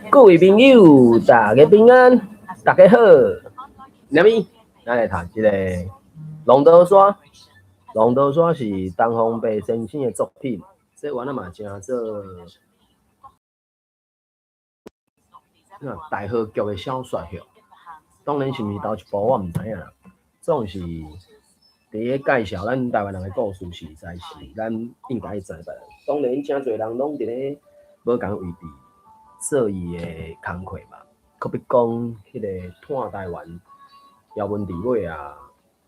各位朋友，大家平安，大家好。啥物？咱來讀這个《龍頭山》。《龍頭山》是陳方白先生的作品，這原來嘛稱做大河劇的小說。當然是毋是頭一部，我毋知影啦。總是佇咧介紹咱台灣人的故事，實在是咱應該知吧。當然，誠濟人攏佇咧無仝位置做伊的工課嘛。可比講，彼个湠台灣姚文智尾啊，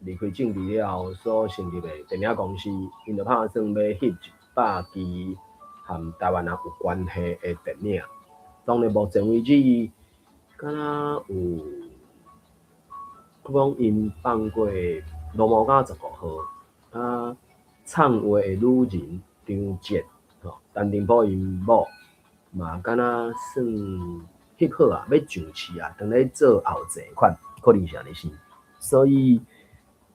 離開政治了後所成立的電影公司，𪜶就拍算欲翕100支和台灣人有關係的電影。當然，目前為止，敢若有，講𪜶放過《羅摩甲十五號》啊，唱話的女人張捷，吼，陳澄波𪜶某嘛，敢若算翕好啊，欲上市啊，當咧做後製款，可能是按呢生。所以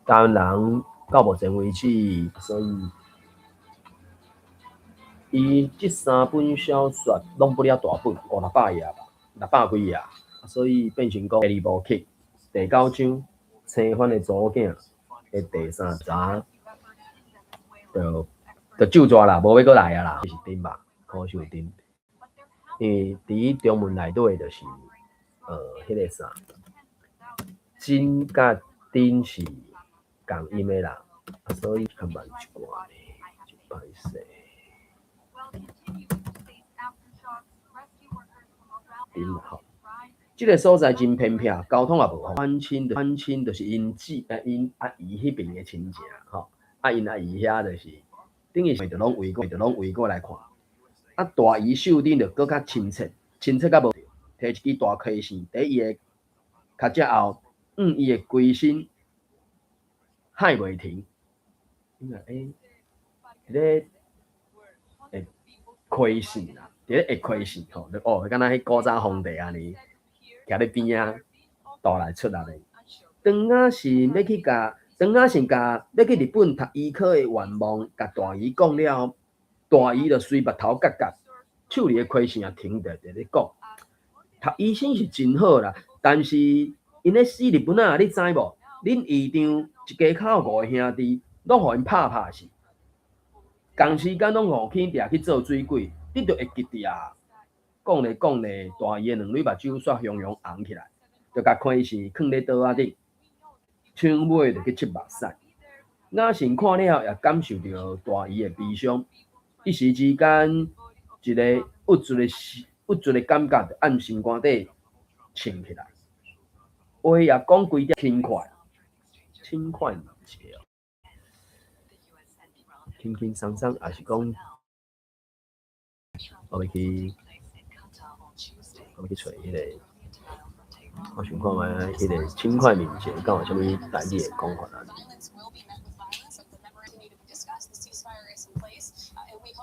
台灣人到目前為止，所以伊這三本小說攏不了大本，五六百頁吧，六百幾頁，所以變成講第二部曲第九章生番的查某囝的第三集，就就咒逝啦，無欲閣來啊啦，是珍吧，柯秀珍。因為佇中文內底就是彼个啥，真佮珍是仝音的啦，啊，所以較慢一寡呢，真歹勢。珍吼，這个所在真偏僻，交通也無方便。反親就是𪜶姊，𪜶阿姨彼爿的親情吼，啊，𪜶阿姨遐就是等於是就攏圍過，就攏圍過來看。啊，大姨秀珍就閣較親切，親切甲無，提一支大溪線佇伊的跤脊後，向伊的規身喊袂停。你看，欸，佇咧會溪線啦，佇咧會溪線吼，哦，敢若彼古早皇帝按呢，徛咧邊仔，倒來出來的。當雅信欲去共，當雅信共欲去日本讀醫科的願望，共大姨講了後，大姨就隨目頭角角，手裡的溪線也停著，佇咧講，讀醫生是真好啦，但是𪜶咧死日本仔，你知無？恁姨丈一家口五个兄弟，攏予𪜶拍拍死，仝時間攏予起掠去做水鬼，你著會記得啊！講咧講咧，大姨的兩蕊目睭煞雄雄紅起來，就共溪線囥咧桌仔頂，手尾就去拭目屎。雅信看了也感受著大姨的悲傷，一時之間，一个鬱卒的感覺就按心肝底衝起來。話也講規點輕快，輕快嘛毋是哦，輕輕鬆鬆，抑是講我欲去揣彼个，我想看覓彼个輕快敏捷，敢有啥物台語的講法啊？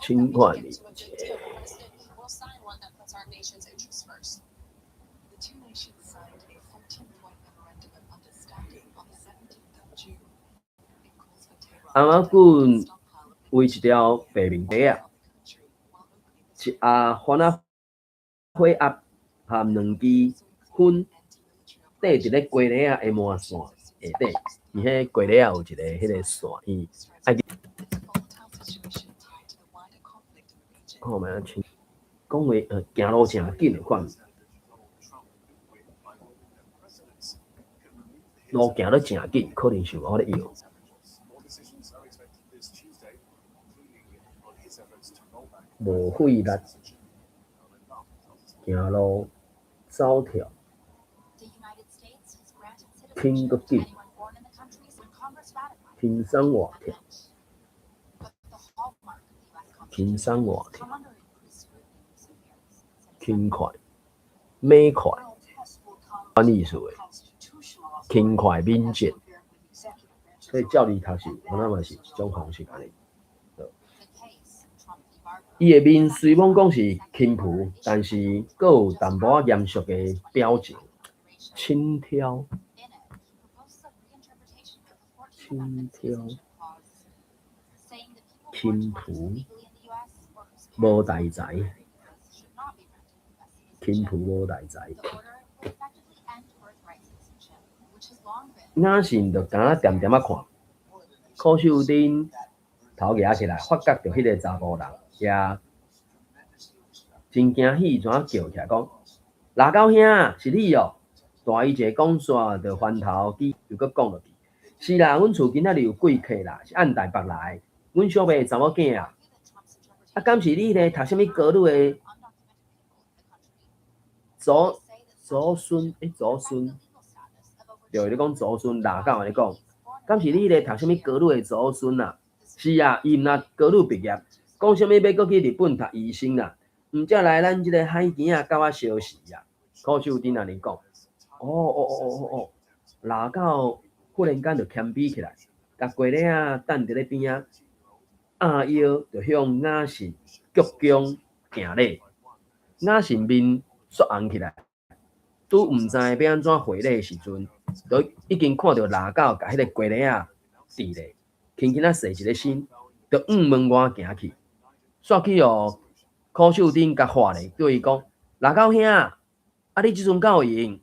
輕快敏捷。翁仔棍圍一條白面帶仔，一盒番仔火鴨含兩支薰，綴佇咧雞螺仔的麻線下底，伊彼雞螺仔有一个彼个線，伊愛看覓仔像講話行路誠緊的款，路行得誠緊，可能是我咧搖。無費力，行路走跳，輕閣緊，輕鬆活跳，輕鬆活跳，輕快，猛快，反意思的，輕快敏捷，所以照字讀是，敢若嘛是一種方式按呢。伊的面雖罔講是輕浮，但是閣有淡薄仔嚴肅的表情，輕佻，輕佻，輕浮，無代才，貧富無代才。雅信就敢若恬恬仔看，柯秀珍頭夯起來，發覺著彼个查埔人，也真驚喜，怎叫起來講：老狗兄，是你哦！大姨一个講煞，就翻頭去又閣講落去。是啦，阮厝今仔日有貴客啦，是按台北來，阮小妹的查某囝啊。啊，敢是你咧讀啥物高女的祖祖孫？欸，祖孫，對，你講祖孫，老狗按呢講，敢是你咧讀啥物高女的祖孫啊？是啊，伊毋若高女畢業，講啥物欲閣去日本讀醫生啦，毋才來咱這个海墘仔佮我相識啊。柯秀珍按呢講，哦哦哦哦哦，老狗忽然間就謙卑起來，共雞咧仔等佇咧邊仔，阿腰就向雅信鞠躬行禮。雅信面煞紅起來，拄毋知欲按怎回禮的時陣，就已經看著老狗共彼个雞咧仔佇咧，輕輕仔踅一个身，就向門外行去。煞去予柯秀珍共喝咧，對伊講：老狗兄，啊你這陣敢有閒？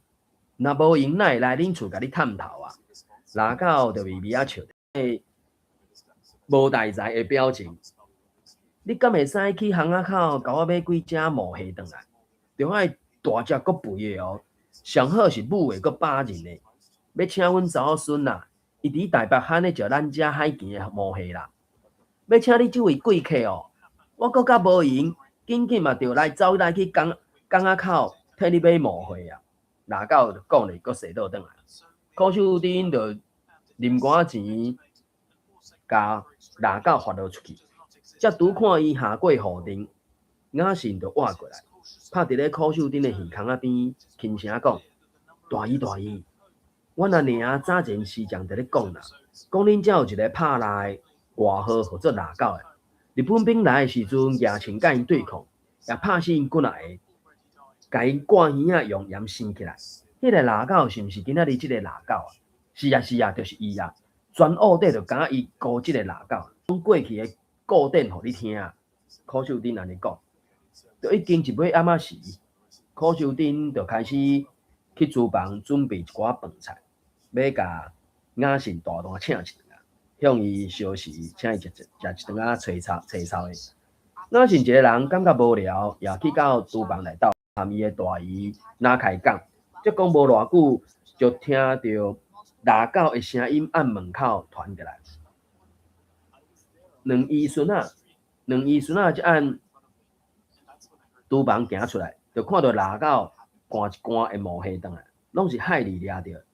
若無閒，哪會來恁厝共你探頭啊？老狗就微微仔笑，無代才的表情。你敢會使去巷仔口共我買幾隻毛蝦轉來？著愛大隻閣肥的哦，上好是母的閣飽潤的。欲請阮查某孫啦，伊佇台北罕咧食咱遮海墘的毛蝦啦。欲請你這位貴客哦，我閣較無閒，緊緊嘛著來走來去港港仔口替你買毛蝦啊。老狗就講咧，閣踅倒轉來。柯秀珍就啉寡錢，共老狗發落出去。才拄看伊下過雨頂，雅信就倚過來，拍佇咧柯秀珍的耳孔仔邊，輕聲講：大姨大姨，阮阿娘早前時常佇咧講啦，講恁遮有一个拍獵的外號號做老狗的。日本兵來的時陣，舉槍共𪜶對抗，也拍死𪜶幾若个，共𪜶割耳仔用鹽生起來。彼个老狗是毋是今仔日這个老狗啊？是啊是啊，就是伊啊！全澳底就敢若伊孤一个老狗，講過去的故典予你聽啊。柯秀珍按呢講，就已經一尾暗仔時，柯秀珍就開始去廚房準備一寡飯菜，欲共雅信大大請一頓啊，向伊相辭，請伊食食一頓仔炊炒炊炒的。雅信一个人感覺無聊，也去到廚房內鬥，和伊的大姨拉開講，才講無偌久，就聽著老狗的聲音按門口傳過來。兩姨孫仔，兩姨孫仔才按廚房行出來，就看著老狗摜一罐的毛蝦轉來，攏是海蠣掠著，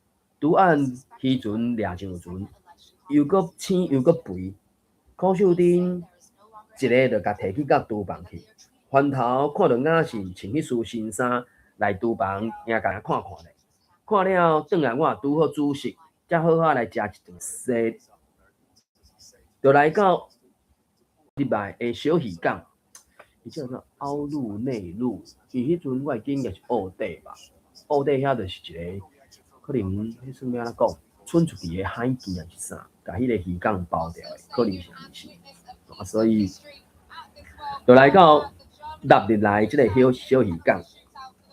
拄按漁船掠上船，又閣青又閣肥。柯秀珍一个就共提去到廚房去，翻頭看著雅信穿彼束新衫來廚房，行共看看咧。看了轉來我拄好煮食，才好好來食一頓。踅就來到入來的小漁港，伊這叫凹入內陸。伊彼陣我會記應該是澳底吧，澳底遐就是一個可能彼算欲按怎講，伸出去的海墘抑是啥，共彼个漁港包著的，可能是按呢是。啊，所以就來到納入來這个小小漁港，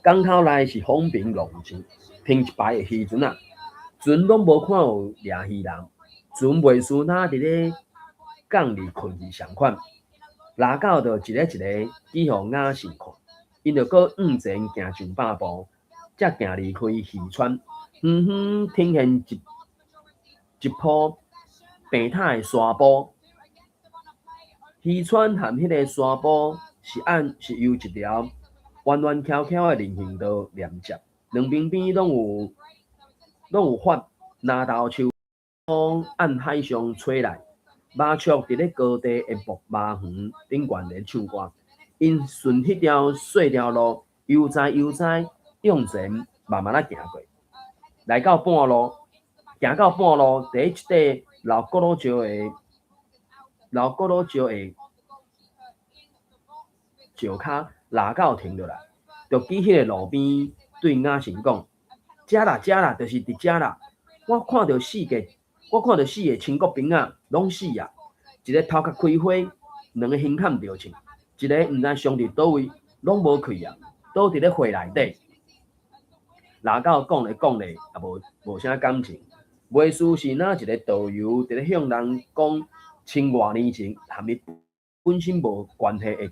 港口內是風平浪靜，停一排的漁船仔，船攏無看有掠魚人，船袂輸若佇咧港裡睏去仝款。老狗就一个一个指予雅信看，𪜶就閣向前行上百步，才行離開漁村。遠遠聽見一一鋪平坦的沙坡，漁村和彼个沙坡是按是由一條彎彎曲曲的人行道連接，兩邊邊攏有發藍豆樹，風按海上吹來，麻雀佇咧高地的木麻園頂懸咧唱歌。𪜶順彼條細條路悠哉悠哉向前慢慢仔行過，來到半路，行到半路，佇一塊老古老石的老古老石的石跤，老狗停落來，就指彼个路邊對雅信講：遮啦，遮啦，就是佇遮啦！我看著四个清國兵仔，攏死啊！一个頭殼開花，兩个胸坎著銃，一个毋知傷佇佗位，攏無氣啊，倒佇咧火內底。獵狗講咧講咧，也無啥感情。袂輸是若一个導遊佇咧向人講千外年前，含伊本身無關係的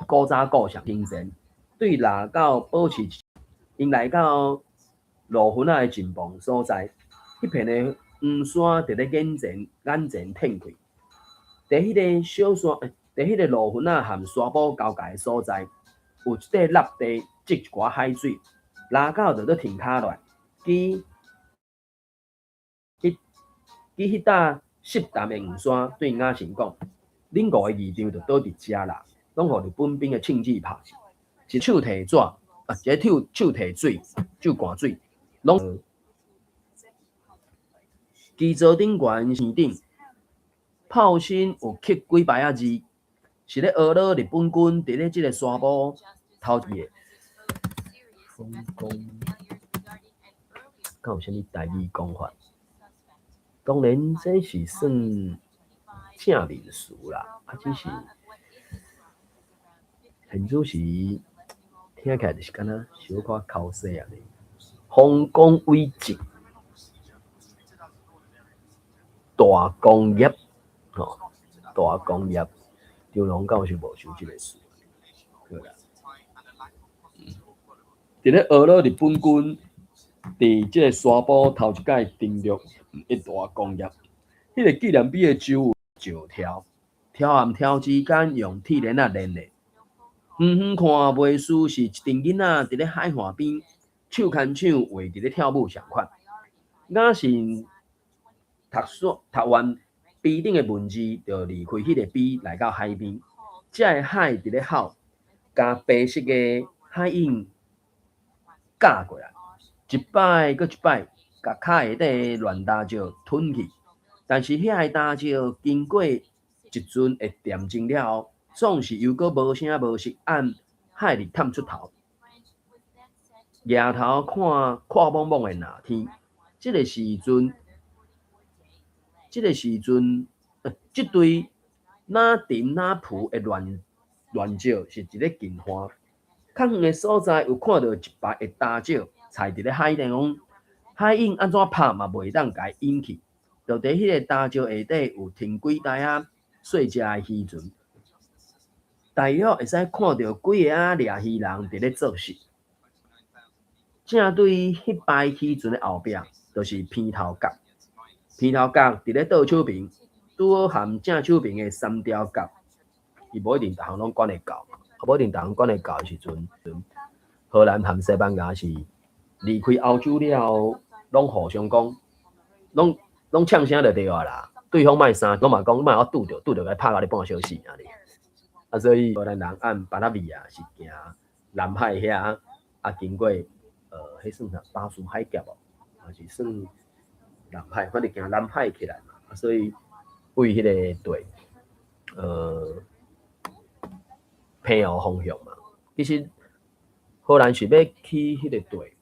古早故事。精神對獵狗保持，𪜶來到路園仔的盡傍所在，彼片的黃沙佇咧眼前展開。佇彼个小山，佇彼个路園仔和沙埔交界的所在，有一塊陸地積一寡海水。獵狗就咧停跤落來，舉彼搭濕澹的黃沙，對雅神講：恁五个議長就倒佇遮啦，攏予日本兵的銃子拍死。一手提紙，啊，一个手提水，手灌水，攏基座頂懸山頂，炮身有刻幾排仔字，是咧呵咾日本軍佇咧這个沙埔頭一个。豐功，敢有啥物台語講法？當然，這是算正面詞啦，啊，只是現此時聽起來就是敢若小可剾洗按呢。豐功偉績，大功業，吼，大功業，張龍教授無收這个詞，對啦。佇咧呵咾日本軍佇這个沙埔頭一擺登陸的大功業，彼个紀念碑的周圍石柱，柱和柱之間用鐵鏈仔連的。遠遠看，袂輸是一陣囡仔佇咧海岸邊手牽手圍佇咧跳舞仝款。雅神讀書讀完碑頂的文字，就離開彼个碑來到海邊。這个海佇咧吼，共白色的海湧軋過來，一擺閣一擺，共跤下底的亂礁石吞去。但是遐个礁石經過一陣的恬靜了後，總是又閣無聲無息按海裡探出頭，舉頭看闊莽莽的藍天。這个時陣，這个時陣，這堆若沉若浮的亂石是一个近岸。較遠的所在有看著一排的礁石，踩佇咧海中，海湧按怎拍嘛袂當共伊引去。就佇彼个礁石下底有停幾台仔細隻的漁船，大約會使看著幾个仔掠魚人佇咧做事。正對彼排漁船的後壁，就是鼻頭角。鼻頭角佇咧倒手爿，拄好含正手爿的三貂角，伊無一定逐項攏管會到。無一定逐項管會到的時陣，荷蘭和西班牙是離開歐洲了後，攏互相講，攏嗆聲就對啊啦。對方莫啥，攏嘛講莫我拄著拄著共拍共你半小死按呢。啊，所以荷蘭人按巴達維亞是行南海遐，啊經過彼算啥巴士海峽無，還是算南海，反正行南海起來嘛。啊，所以對彼个對，澎湖方向嘛，其實荷蘭是欲去彼個對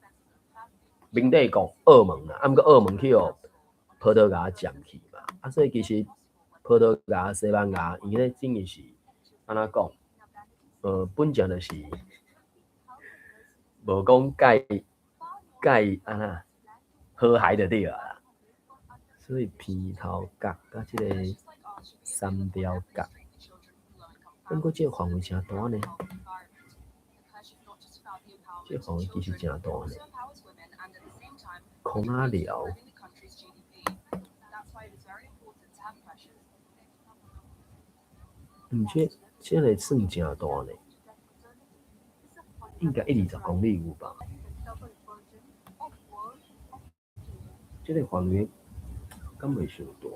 明帝國澳門啦，啊，毋過澳門去予葡萄牙佔去嘛，啊，所以其實葡萄牙、西班牙，𪜶咧等於是按怎講？本正就是無講蓋蓋按怎和諧就對啊啦。所以鼻頭角佮這个三貂角。毋過這個範圍誠大呢，這個範圍其實誠大呢。空仔寮，毋這個算誠大呢，應該一二十公里有吧？這個範圍敢袂傷大？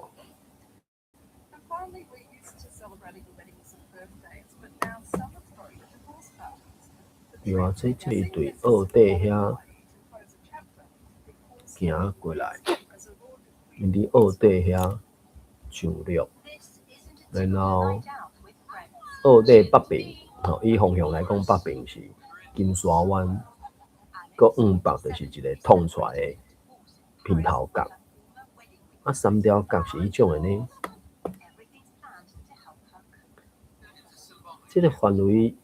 對啊，這是對澳底遐行過來，𪜶佇澳底遐上陸，然後澳底北爿，吼，以方向來講，北爿是金沙灣，閣往北就是一个湠出來的鼻頭角。啊，三貂角是彼種的呢？這个範圍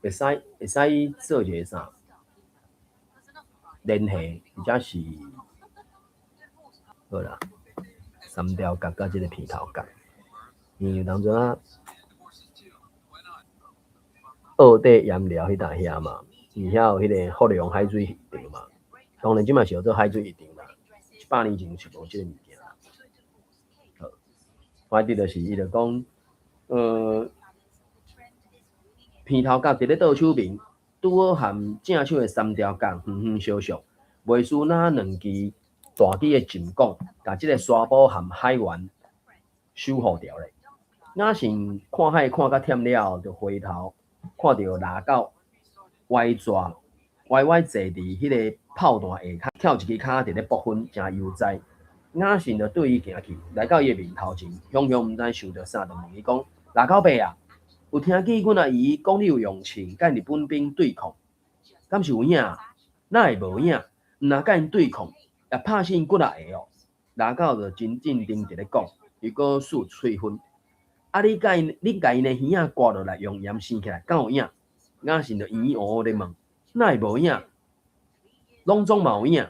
會使做一个啥聯繫，或者是好啦，三貂角佮這个鼻頭角，因為當陣啊，澳底鹽寮彼搭遐嘛，伊遐有彼个福隆海水浴場嘛，當然這馬是叫做海水浴場啦，100年前是無這個物件啦。好，反正就是伊就講，鼻頭角佇咧倒手邊，拄好和正手的三貂角遠遠相屬，袂輸哪兩支大支的沉槓，共這个沙埔和海源守護著咧。雅信看海看甲忝了後，就回頭看著蜊狗歪坐歪歪坐佇彼个炮彈下跤，翹一支跤佇咧搏薰，誠悠哉。雅信就對伊行去，來到伊的面頭前，雄雄毋知想著啥，就問伊講：蜊狗伯啊，有聽見阮阿姨講你有用銃佮日本兵對抗，敢是有影？哪會無影？毋若佮𪜶對抗，也拍死𪜶幾若个哦。蜊狗就真鎮定佇咧講，伊閣欶喙薰。啊！你共𪜶的耳仔割落來，用鹽生起來，敢有影？雅信就咿咿喔喔咧問，哪會無影？攏總嘛有影。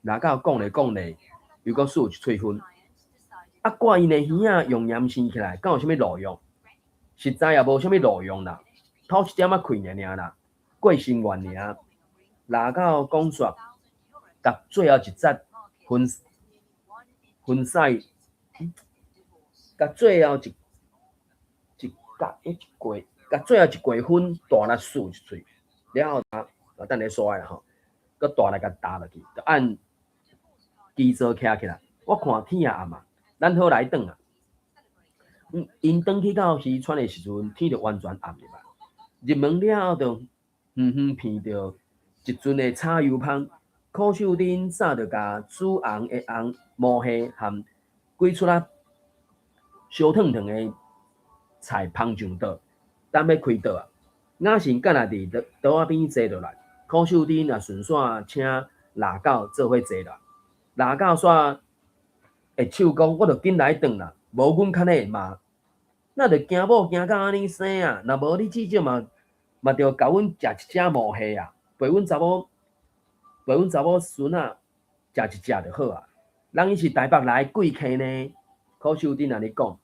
蜊狗講咧講咧，又閣欶一喙薰。啊，割𪜶的耳仔用鹽生起來，敢有啥物路用？實在也無啥物路用啦，吐一點仔氣爾爾啦，過心願爾。蜊狗講煞，共最後一節薰薰屎，共最後一一角一過，共最後一過薰大力欶一喙，了後啊，等下煞啦吼，閣大力共焦落去，就按基座徛起來。我看天也暗啊，咱好來轉啊。𪜶轉去到漁村的時陣，天就完全暗入來。入門了後，就遠遠鼻著一陣的炒油芳。柯秀珍早就共煮紅的紅毛蝦和幾撮仔燒燙燙的菜捧上桌，等欲開桌啊。雅信敢若佇桌仔邊坐落來，柯秀珍也順紲請蜊狗做伙坐落來。蜊狗煞會手講，我著緊來轉啦，無阮較呢嘛，哪著驚某驚甲按呢生啊？若無你至少嘛著共阮食一隻毛蝦啊，陪阮查某孫仔食一隻就好啊。人伊是台北來貴客呢，柯秀珍按呢講，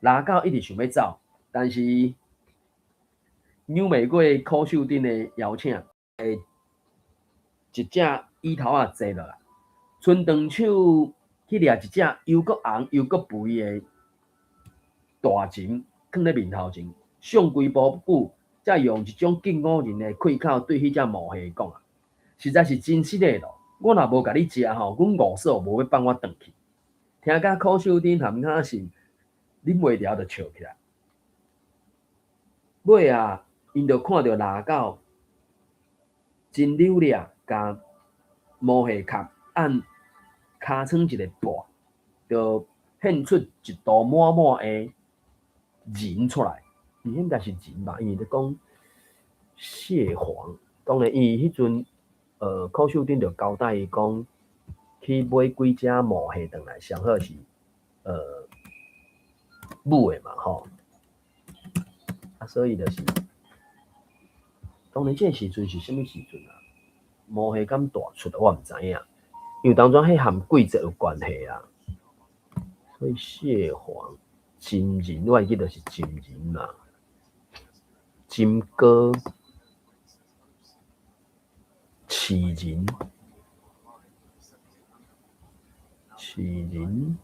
蜊狗一直想欲走，但是扭袂過柯秀珍的邀請，會一隻椅頭仔坐落來，伸長手去掠一隻又閣紅又閣肥的大鱘，囥咧面頭前，上規無久，才用一種敬惡人的氣口對彼隻毛蝦講啊，實在是真失禮咯！我若無共你食吼，阮五嫂無欲放我轉去。聽甲柯秀珍和雅信忍袂牢就笑起來。尾仔，𪜶就看著蜊狗真溜掠，共毛蝦殼按尻川一个撥，就現出一道滿滿的仁出來。伊應該是仁吧？因為咧講蟹黃，當然伊彼陣，柯秀珍就交代伊講，去買幾隻毛蝦轉來，上好是母的嘛吼。啊，所以就是，當然這個時陣是啥物時陣啊？毛蝦敢大出，我毋知影，因為當陣彼和季節有關係啊。所以蟹黃、金仁，我會記得是金仁嘛，金哥、杞人、杞人，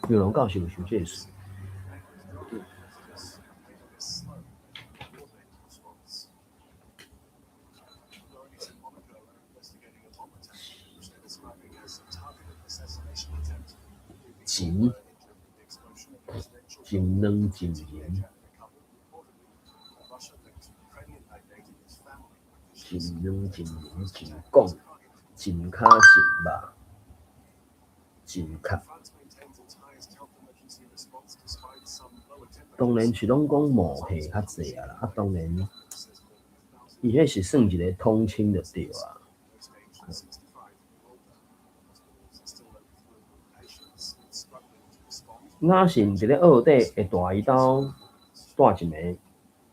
劉龍教授有想這個事。錢，真軟真仁，真軟真仁真廣，真跤真肉，真較。當然是攏講毛蝦較濟啊啦，啊當然，伊彼是算一個統稱就對啊。雅信佇咧澳底的大姨兜蹛一暝，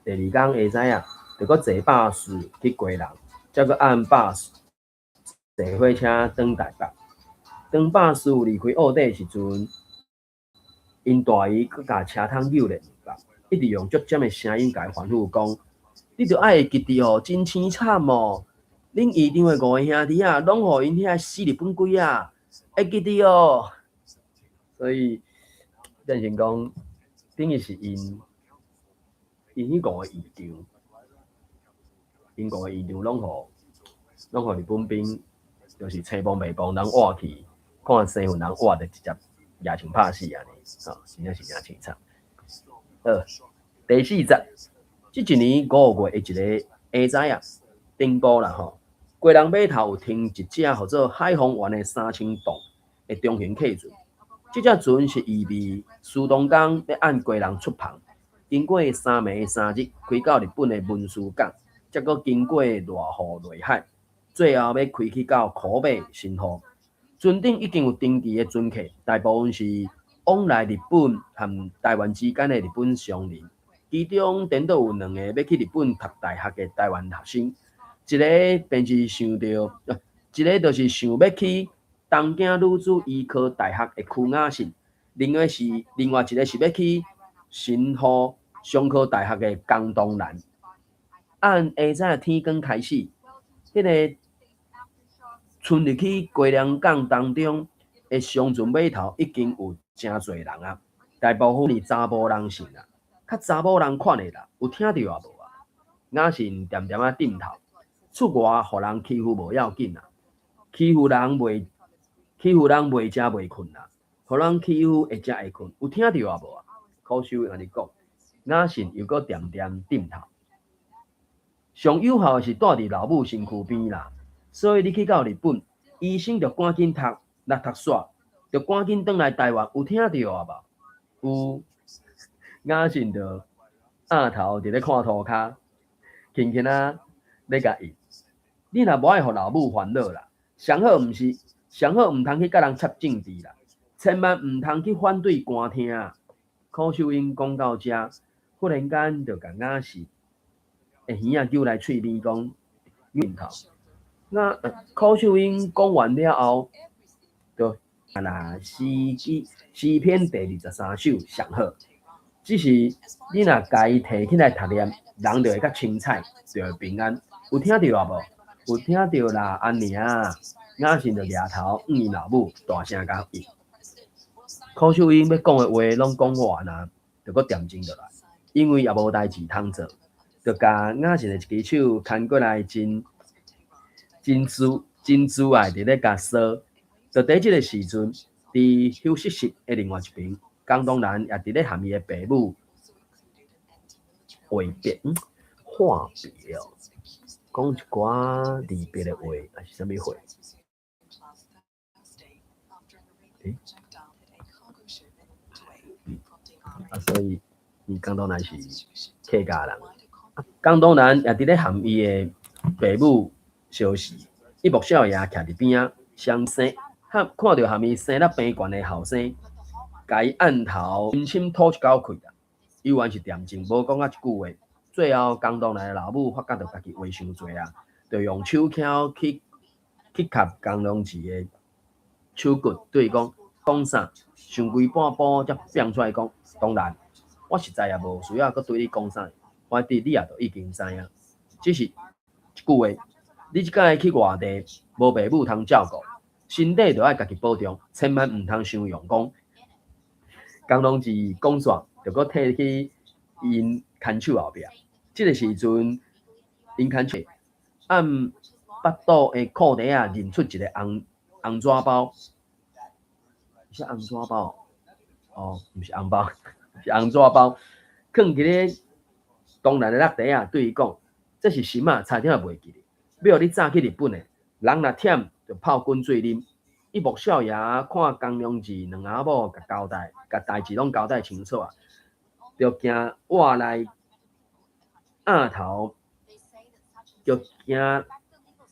第二工下早仔，就閣坐巴士去基隆，才閣按巴士坐火車轉台北。當巴士離開澳底時陣，𪜶大姨閣共車窗扭咧兩下，一直用足尖的聲音共伊吩咐講：你著愛會記得哦，真凄慘哦！恁姨丈的五个兄弟仔，攏予𪜶遐死日本鬼仔，會記得哦。所以變成講，等於是𪜶彼五個姨丈，𪜶五個姨丈攏予日本兵，就是青幫白幫人活去，看生份人活著直接舉槍拍死按呢，吼，真正是誠凄慘。好，第四節，這一年5月的一个下早仔，頂晡啦吼，基隆碼頭有停一隻號做海豐源的3000噸的中型客船。這隻船是預備蘇東港欲按基隆出帆，經過三暝三日開到日本的文殊港，才閣經過瀨戶內海，最後欲開去到苦尾神戶。船頂已經有登記的船客，大部分是往來日本和台灣之間的日本商人，其中顛倒有兩個欲去日本讀大學的台灣學生，一个便是想著，一个就是想欲去東京女子醫科大學的區雅信，另外一个是欲去神戶商科大學的江東蘭。按下早天光開始，彼个賰入去基隆港當中的商船碼頭已經有誠濟人啊，大部分是查埔人姓啦，較查某人款的啦，有聽著啊無啊？雅信恬恬仔點頭，出外予人欺負無要緊啊，欺負人袂食袂睏啦，予人欺負會食會睏，有聽著啊無啊？柯秀英按呢講，雅信又閣恬恬點頭。上有效的是蹛佇老母身軀邊啦，所以你去到日本，醫生著趕緊讀，若讀煞，著趕緊轉來台灣，有聽著啊無？有。雅信就峥頭佇咧看塗跤，輕輕仔咧共伊。你若無愛予老母煩惱啦，上好毋是上好毋通去佮人插政治啦，千萬毋通去反對官廳啊。柯秀英講到遮，忽然間就共雅信的耳仔揪來喙邊講，面頭。那柯秀英講完了後，就啊啦詩記詩篇第23首上好，只是你若共伊提起來讀念，人就會較清彩，就會平安。有聽著啊無？有聽著啦，按呢啊，雅信就舉頭向𪜶老母大聲共應。柯秀英欲講的話攏講完啊，就閣恬靜落來，因為也無代誌通做，就共雅信的一支手牽過來真，真自真自愛佇咧共挲。就佇這个時陣，佇休息室的另外一邊，江東蘭也佇咧和伊的爸母話別，話別哦，講一寡離別的話，抑是啥物話？欸？啊，所以伊江東蘭是客家人。江東蘭也佇咧和伊的爸母相視，伊莫少爺徛佇邊仔，雙生和看著和伊生得平懸的後生，共伊按頭深深吐一口氣啦，猶原是恬靜，無講啊一句話。最後，江東蘭的老母發覺著家己話傷濟啊，就用手鉤去磕江龍志的手骨，對伊講講啥？想規半晡才變出來講，當然，我實在也無需要閣對你講啥，反正你也都已經知影。只是一句話，你這擺去外地，無爸母通照顧，身體著愛家己保重，千萬毋通傷用功。江龍志講煞，就閣退去𪜶牽手後壁。這个時陣，𪜶牽手按腹肚的褲袋仔認出一个紅紅紙包，是紅紙包？哦，毋是紅包，是紅紙包，囥佇咧東蘭的落袋仔，對伊講：這是心仔，差點仔袂記咧，欲予你早去日本的，人若忝就泡滾水啉。伊莫少爺看江良志兩翁仔某共交代，共代誌攏交代清楚啊，就行倚來額頭，就行，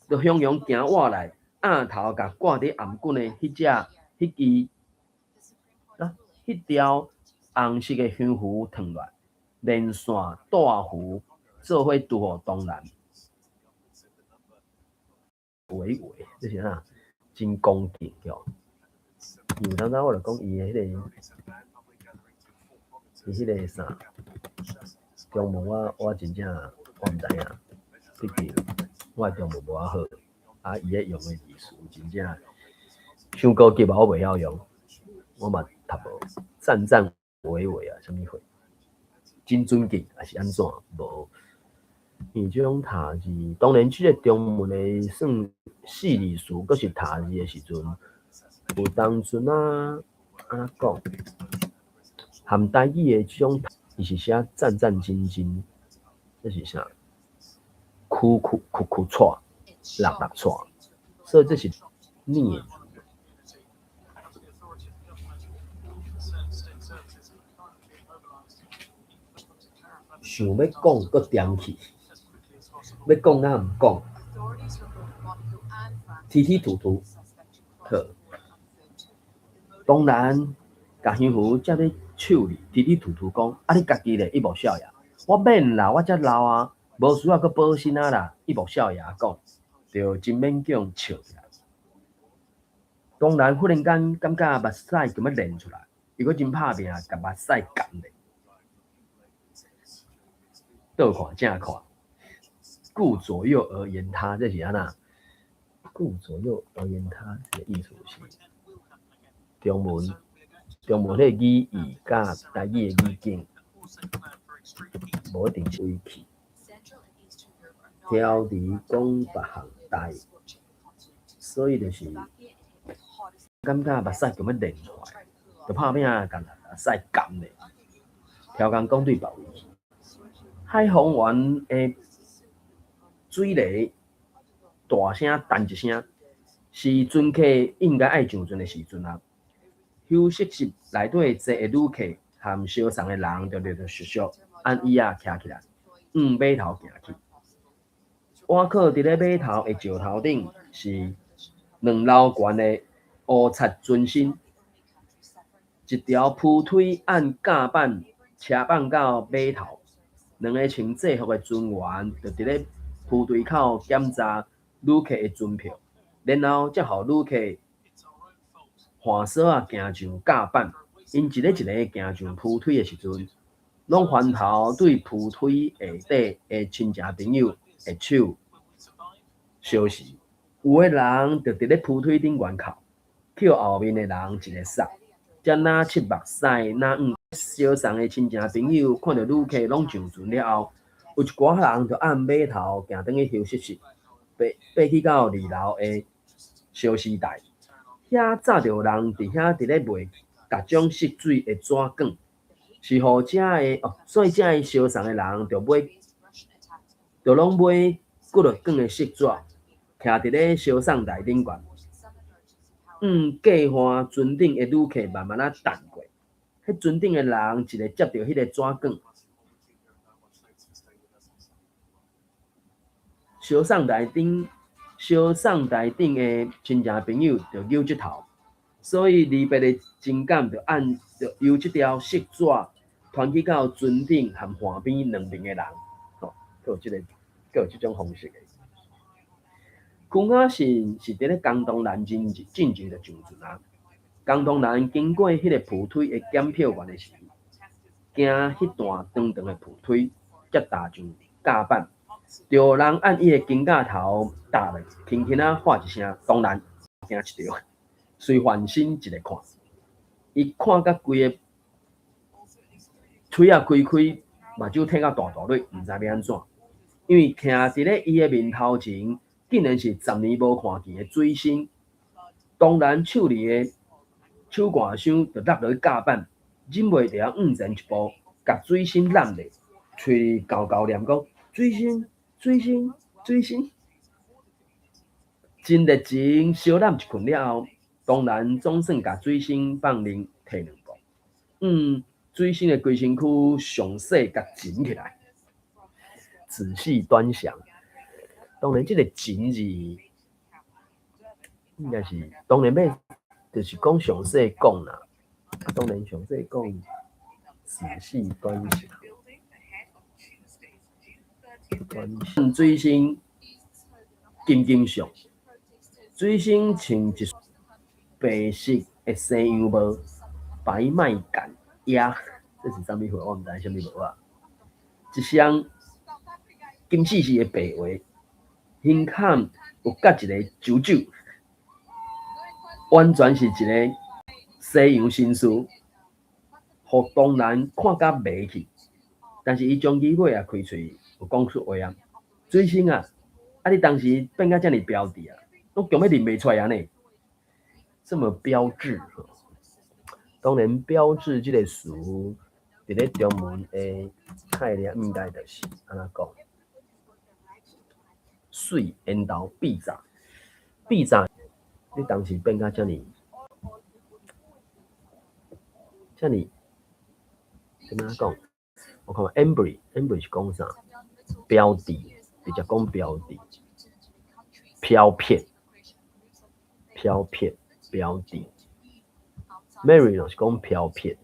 就雄雄行倚來額頭，共掛佇頷頸的彼隻彼支啊，彼條紅色的香符褪落，連線帶符做伙拄予東蘭。維維，這是啥？真恭敬吼。因為當當我就講伊的彼個啥，中文我真正我毋知影，畢竟我的中文無遐好，啊，伊咧用的字詞真正傷高級啊，我袂曉用，我嘛讀無。戰戰維維啊，啥物貨？真尊敬，抑是按怎？無。因為這種讀字，當然這個中文的算四字詞，閣是讀字的時陣，有當陣啊，按怎講？含台語的這種，伊是寫戰戰兢兢，這是啥？屈屈屈屈蔡，六六蔡，所以這是念。想欲講，閣恬去；欲講若毋講，踢踢突突。好，當然，共香符接咧手裡，踢踢突突講：啊，你家己咧，伊無少爺，我免啦，我遮老啊，無需要閣補身啊啦。伊無少爺講，就真勉強笑起來。當然，忽然間感覺目屎就欲練出來，伊閣真拍拚，共目屎含咧。倒看正看，顧左右而言他，這是按怎？顧左右而言他，這個意思是中文，中文彼個語義佮台語的語境無一定是對去。挑佇講別項代，所以就是感覺目屎就欲練出來，就拍拚共目屎含咧，超工講對別位去。海豐園的水螺大聲彈一聲，是船客應該愛上船的時陣啊。休息室內底坐的旅客和相送的人，就陸陸續續按椅仔徛起來，向碼頭行去。倚靠佇咧碼頭的石頭頂，是兩樓懸的烏漆船身，一條扶梯按甲板車放到碼頭。兩个穿制服的船員就佇咧扶梯口檢查旅客的船票，然後才予旅客換索仔行上甲板。𪜶一个一个行上扶梯的時陣，攏翻頭對扶梯下底的親情朋友的手相示。有的人就佇咧扶梯頂懸哭，予後面的人一个捒，才若拭目屎，若向相送的親情朋友看著旅客攏上船了後，有一寡人就按碼頭行轉去休息室，爬爬去到二樓的小時台，遐早就有人佇遐佇咧賣各種色水的紙卷，是予遮的哦，所以遮的相送的人就買，就攏買幾落卷的色紙，徛佇咧相送台頂懸，向過岸船頂的旅客慢慢仔擲過。彼船頂的人一个接著彼个紙卷，相送台頂，相送台頂的親情朋友就扭舌頭，所以離別的情感就按就由這條色紙傳去到船頂和岸邊兩邊的人，吼，閣有這个，閣有這種方式的。邱雅信是佇咧江東南進進前就上船啊。江東南經過彼个扶梯的檢票員的時，行彼段長長的扶梯，才踏上甲板，就有人按伊的肩胛頭踏落，輕輕仔喊一聲，東南，驚一著，隨翻身一个看，伊看甲規个喙仔開開，目睭褪甲大大蕊，毋知欲按怎，因為徛佇咧伊的面頭前，竟然是十年無看見的水星，當然手裡的手掛箱就落落去甲板，忍袂著仔向前一步，共水星攬咧，喙厚厚念講：水星，水星，水星。真熱情相攬一困了後，當然總算共水星放任退兩步。水星的規身軀詳細共緊起來，仔細端詳。當然，這个緊字應該是當然欲，就是講詳細講啦。啊，當然上細講仔細觀察，觀察水星金金相，水星穿一白色的西洋帽，白麥稈鴨，這是啥物貨？我毋知啥物帽啊。一雙金絲絲的白鞋，胸坎有佮一个揪揪，完全是一个西洋紳士，予東南看甲迷去。但是伊終於尾啊開喙有講出話啊，水星啊，啊你當時變甲遮爾標緻啊，攏強欲認袂出來按呢，這麼標緻。當然標緻這個詞，佇咧中文的概念應該就是按怎講？媠緣投變雜，變雜，你當時變甲遮爾，遮爾，怎麼講？我看 Embry，Embry 是講啥？標誌，直接講標誌，飄撇，飄撇，標誌。Mary 就是講飄撇，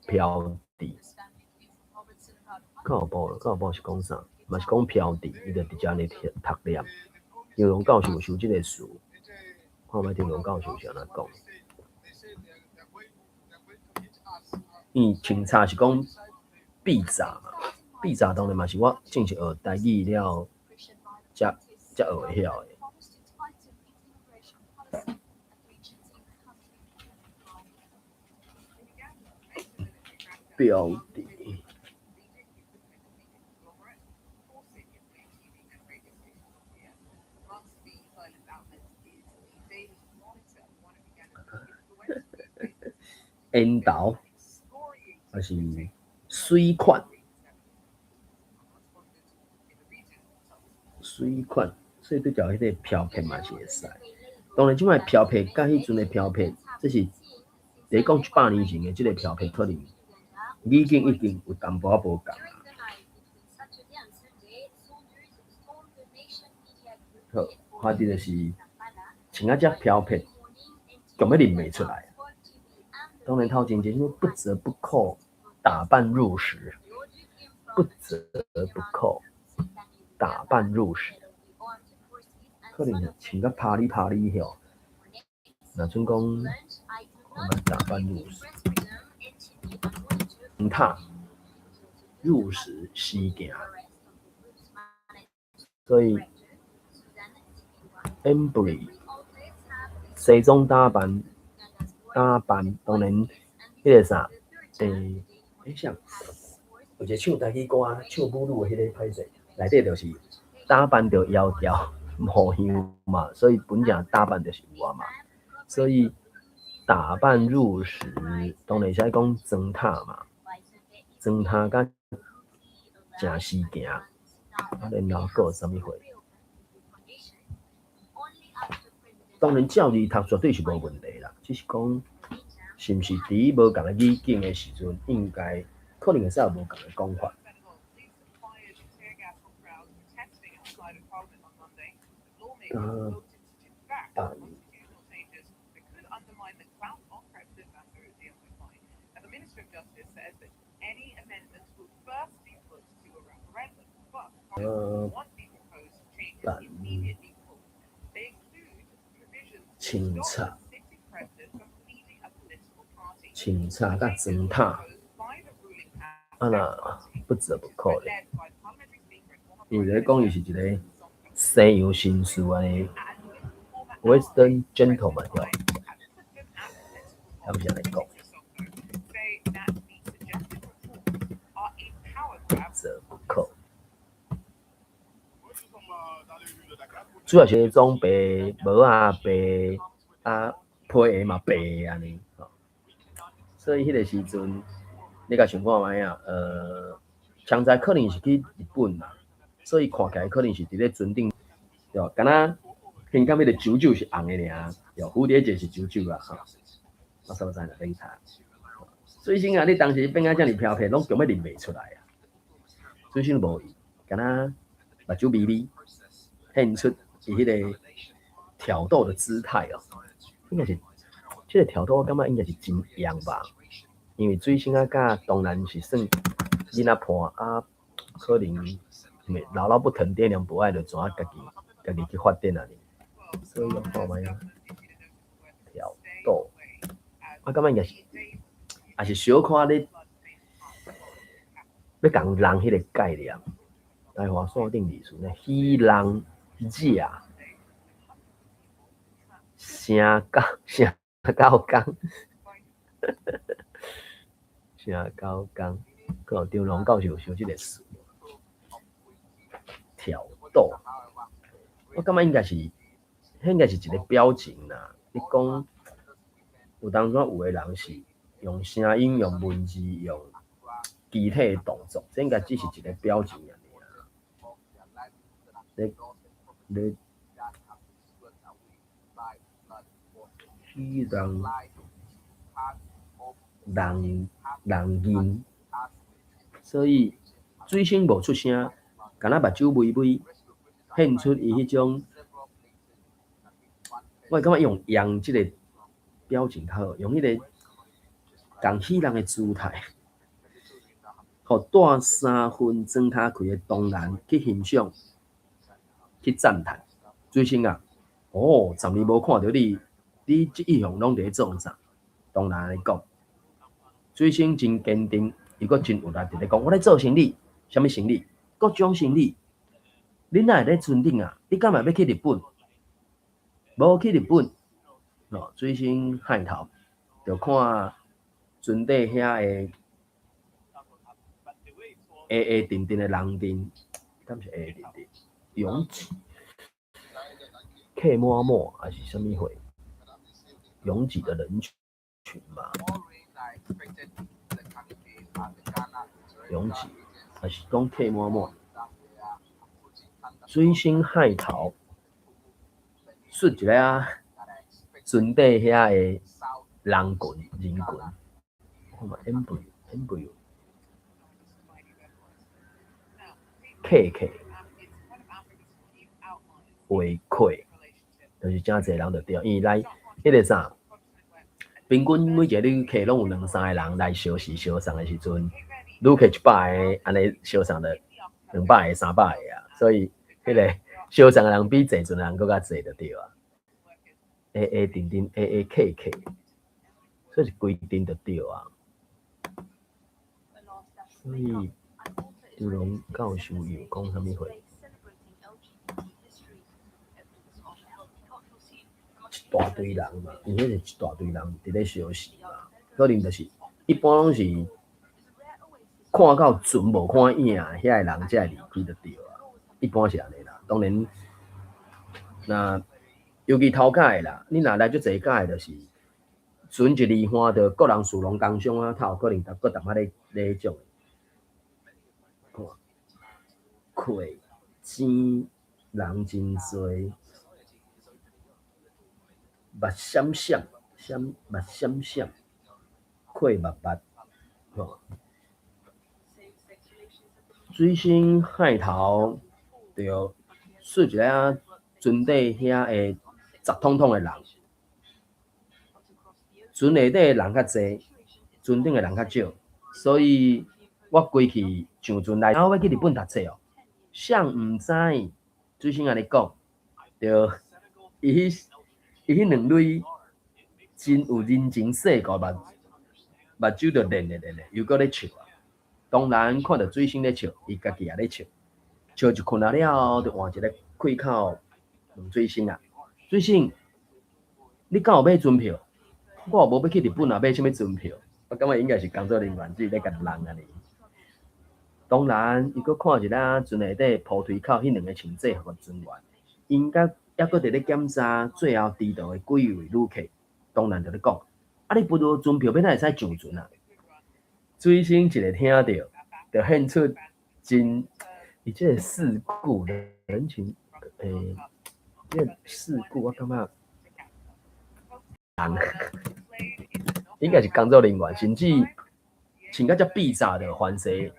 飄誌。教部，教部是講啥？嘛是講飄誌，伊就直接咧讀讀念。張龍教授有收這個詞，看覓張龍教授是按怎講？伊清查是講變雜嘛，變雜當然嘛是我正式學台語了，才才學會曉的。標誌。緣投，還是水款，水款，所以對照彼個飄撇嘛是會使。當然，這擺飄撇佮彼陣的飄撇，這是佇講100年前的這個飄撇，可能語境已經有淡薄仔無仝啊。好，反正就是穿啊遮飄撇，強欲認袂出來。當然頭前一個不折不扣打扮入時，不折不扣打扮入時，可能穿甲啪哩啪哩吼，若準講打扮入時，塔入時時行，所以 Embry 西裝打扮。打扮當然，彼個啥，欸，啥？有一個唱台語歌、唱母語的彼個歹勢，內底就是打扮著窈窕模樣嘛，所以本正打扮就是有啊嘛。所以打扮入時，當然會使講妝塔嘛，妝塔佮誠時行，啊，然後閣有啥物貨？當然照字讀絕對是無問題啦，只是講是毋是佇無仝的語境的時陣，應該可能會使有無仝的講法。打扮。打扮。清茶，清茶佮妝塔，啊若不折不扣咧。因為咧講伊是一個西洋紳士按呢，Western gentleman 對。敢是按呢講？不折不扣。主要是彼種白帽仔白啊皮鞋嘛白按呢吼，所以彼個時陣你共想看覓啊？槍仔可能是去日本啦，所以看起來可能是佇咧船頂，對無？敢若胸坎彼個揪揪是紅的爾，對，蝴蝶結是揪揪啊，吼。我煞無知影免查。水星啊，你當時變甲遮爾飄撇，攏強欲認袂出來啊！水星無伊，敢若目睭微微，現出伊彼個挑逗的姿態哦，應該是這个跳脫我感覺應該是真用吧，因為水星仔佮當然是算囡仔伴啊，可能姥姥不疼爹娘不愛，就怎啊家己家己去發展啊。所以我看覓啊，挑逗，我感覺應該是，也是小可咧，欲共人彼个概念，台華線頂歷史呢，喜人者，聲狗聲狗公，聲狗公，閣有張龍教授有想這个詞，挑逗，我感覺應該是，彼應該是一個表情啦。你講有當陣有的人是用聲音、用文字、用肢體的動作，這應該只是一個表情爾爾。你你喜人人人認，所以水星無出聲，敢若目睭微微現出伊彼種，我會感覺用用這个表情較好，用彼个共喜人的姿態，予帶三分裝跤開的東蘭去欣賞、去讚嘆。水星啊，哦，10年無看著你，你這一向攏佇咧做啥？東蘭按呢講，水星真堅定，伊閣真有力佇咧講，我咧做生理，啥物生理？各種生理。你哪會咧船頂啊？你敢會欲去日本？無去日本，哦，水星害頭，就看船底遐的黑黑陣陣的人陣，敢是黑黑陣陣？擁擠，客滿滿還是啥物貨？擁擠的人群嘛，擁擠，還是講客滿滿？水星害頭，爍一下啊，船底遐的人群人群，看覓 M M 客客話客，就是誠濟人就對，因為來彼个啥，平均每一个旅客攏有兩三个人來相時相送的時陣，旅客100個，按呢相送著200個、300個啊，所以彼个相送的人比坐船的人閣較濟就對啊。黑黑陣陣，黑黑客客，所以是規陣就對啊。所以張龍教授伊有講啥物話？一大堆人嘛，因為彼是一大堆人佇咧相時嘛，可能就是一般攏是看到船無看影，遐个人才會離開就對啊。一般是按呢啦，當然，若尤其頭擺的啦，你若來足濟擺的，就是船一離岸，就各人士農工商啊，較有可能閣淡薄仔咧咧彼種。看，客錢人真濟，目閃閃，閃目閃閃，客目目，吼。水星害頭，對，爍一下船底遐的雜統統的人，船內底的人較濟，船頂的人較少，所以我規氣上船來，啊，我欲去日本讀冊哦，誰毋知？水星按呢講，對，伊彼伊彼兩蕊真有人情世故，目目睭就練咧練咧，又閣咧笑啊。當然看著水星咧笑，伊家己也咧笑，笑一困仔了後，就換一个開口問水星啊，水星，你敢有買船票？我也無欲去日本啊，買啥物船票？我感覺應該是工作人員只是咧共人按呢。當然，伊閣看一下船內底鋪推口彼兩个穿制服的船員，𪜶佮猶閣佇咧檢查最後遲到的幾位旅客。當然就咧講，啊，你捌無船票，欲哪會使上船啊？水星一个聽著，就現出真，伊這个世故人情，這个世故我感覺，人應該是工作人員，甚至穿甲遮秘雜的凡勢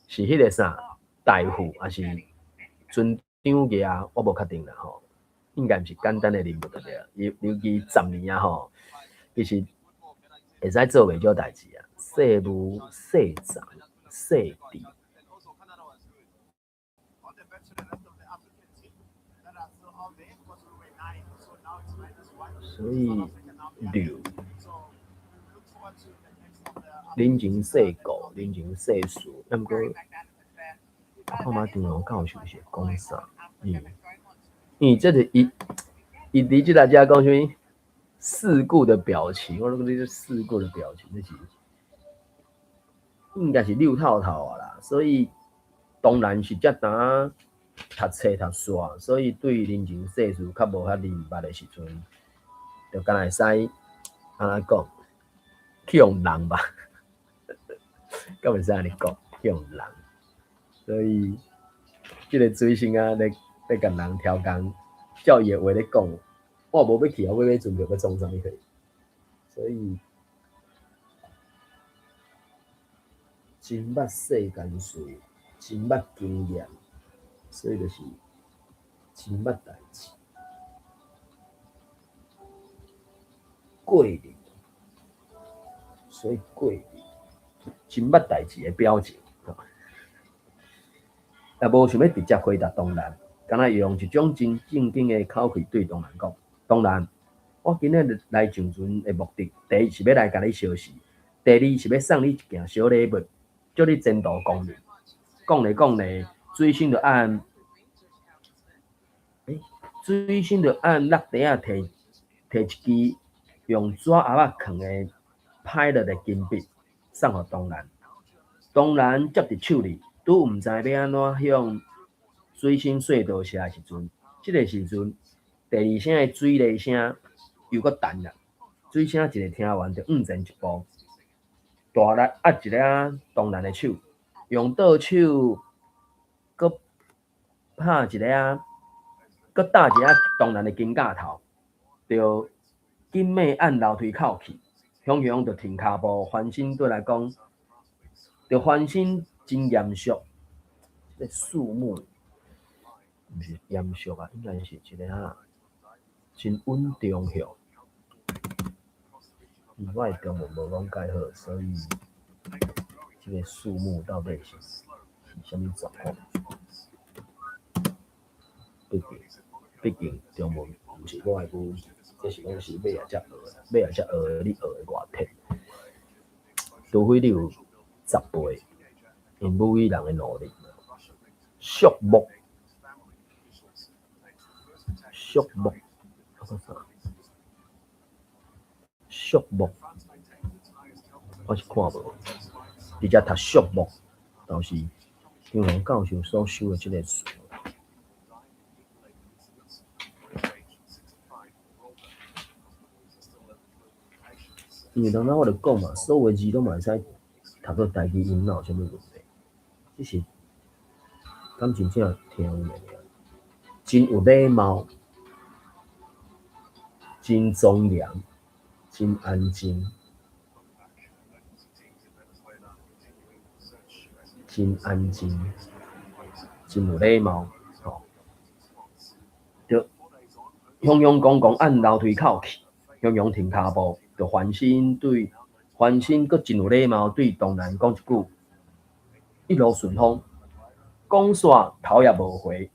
是彼个啥大副，抑是船長額，我無確定啦吼。應該毋是簡單的任務對毋對？尤尤其10年啊吼，其實會使做袂少代誌啊，世務、世長、世治。所以六人情世故、人情世事，抑毋過我看覓張龍教授是講啥？因為這是伊伊佇這內遮講啥物？世故的表情，我攏講你這世故的表情，這是應該是遛透透啊啦。所以當然是遮呾讀冊讀煞，所以對人情世事較無遐爾毋捌的時陣，就敢若會使按怎講，去予人吧，敢會使按呢講，去予人。所以這个水星啊，咧咧共人調工，照伊的話咧講，我無欲去啊，我欲買船票欲創啥物貨？所以真捌世間事，真捌經驗，所以就是真捌代誌。過日，所以過日真捌代誌的表情，也無想欲直接回答東蘭，敢若用一種真正經的口氣對東蘭講：東蘭，我今仔日來上船的目的，第一是欲來共你相識，第二是欲送你一件小禮物，祝你前途光明。講咧講咧，水星就按，水星就按落地仔提提一支用紙盒仔囥的 Pilot 的金筆，送予東蘭。東蘭接佇手裡，拄毋知欲按怎向水星說多謝的時陣，這个時陣，第二聲的水螺聲又閣彈啦。水聲一个聽完，就向前一步，大力壓一下東蘭的手，用倒手閣拍一下，閣搭一下東蘭的肩胛頭，就緊欲按樓梯口去，雄雄就停跤步，翻身轉來講，就翻身真嚴肅，這个肅穆，毋是嚴肅啊，應該是一个啊，真穩重向。因為我的中文無講介好，所以這个肅穆到底是是啥物狀況？畢竟，畢竟中文毋是我的母語，這是攏是尾仔才學的，尾仔才學的，你學的偌徹？除非你有10倍𪜶母語人的努力。肅穆，肅穆，肅穆，我是看無，直接讀肅穆，倒是張宏教授所收的這个詞。因為當陣我就講嘛，所有的字攏嘛會使讀做台語音，哪有啥物問題？只是敢真正聽有爾，真有禮貌，真莊嚴，真安靜，真安靜，真有禮貌，吼。就雄雄公公按樓梯口去，雄雄停跤步，就翻身對翻身，閣真有禮貌對東蘭講一句：一路順風。講煞頭也無回，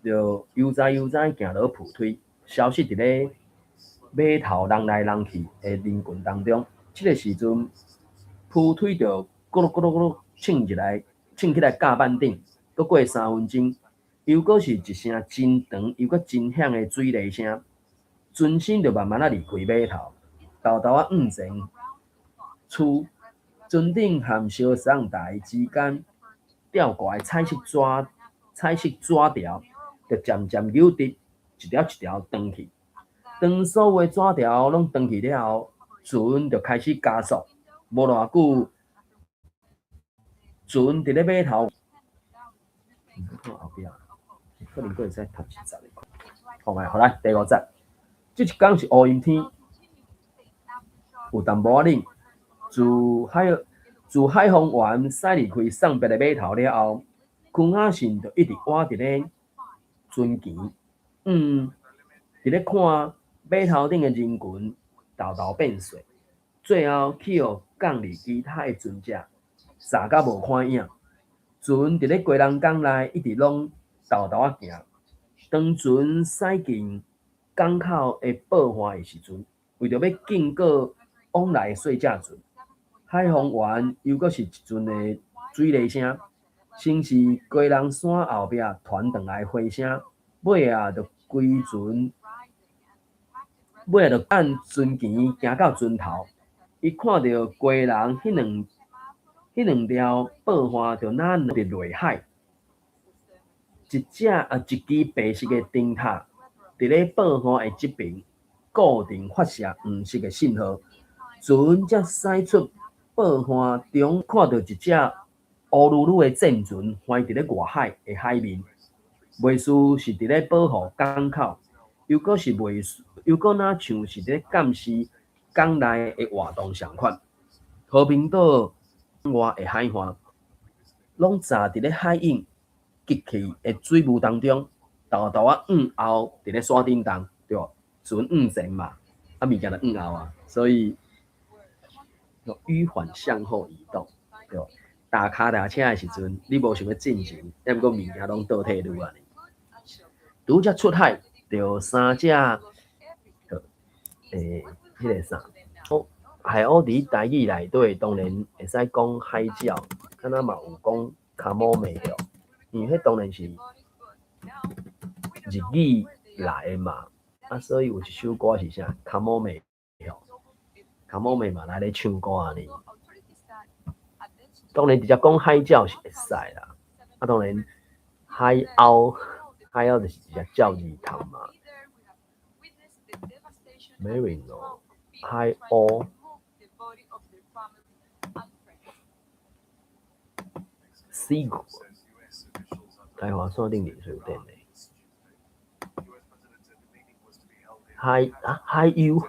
就悠哉悠哉行落扶梯，消失佇咧碼頭人來人去的人群當中。這个時陣，扶梯就咕嚕咕嚕咕嚕衝入來，衝起來甲板頂，閣過3分鐘，又閣是一聲真長又閣真響的水螺聲，船身就慢慢仔離開碼頭，沓沓仔向前趨，船頂和燒送台之間吊掛的彩色紙彩色紙條，就漸漸扭直，一條一條斷去。當所有的紙條攏斷去了後，船就開始加速。無偌久，船佇咧碼頭。看後壁，可能閣會使讀一節的。好來，好來，第五節。這一工是烏陰天，有淡薄仔冷。自海防員駛離開送別的碼頭了後，邱亞信就一直倚佇咧船舷，佇咧看碼頭頂的人群沓沓變細。最後去予降佇其他的船隻踅甲無看影。船佇咧基隆港內一直攏沓沓仔行，當船駛近港口的報岸的時陣，為著欲警告往來的細隻船，海防員猶閣是一陣的水雷聲，先是基隆山後壁傳轉來火聲，尾仔就規船，尾仔就按船舷行到船頭，伊看著基隆彼兩條報岸就若佇內海，一隻啊一支白色的燈塔，佇咧報岸的這爿固定發射黃色的信號，船才駛出報岸中，看著一隻烏嚕嚕的戰船橫佇咧外海的海面，袂輸是佇咧保護港口，猶閣是袂輸，猶閣若像是佇咧監視港內的活動仝款。和平島外的海岸，攏罩佇咧海湧激起的水霧當中，沓沓仔向後佇咧山頂動，對無？船向前嘛，啊物件就向後啊，所以迂緩向後移動，對無？踏跤踏車的時陣，你無想欲進前，抑毋過物件攏倒退嚕按呢。拄才出海，著三隻，彼个啥？海鷗佇台語內底當然會使講海鳥，敢若嘛有講卡摩梅對，因為彼當然是日語來的嘛，啊，所以有一首歌是啥？卡摩梅對，卡摩梅嘛來咧唱歌按呢。當然直接講海鳥是會使啦，啊，當然海鷗，海鷗就是一隻鳥字頭嘛。Marino 海鷗。Seagull，台華山頂歷史有典咧。海啊海鷗，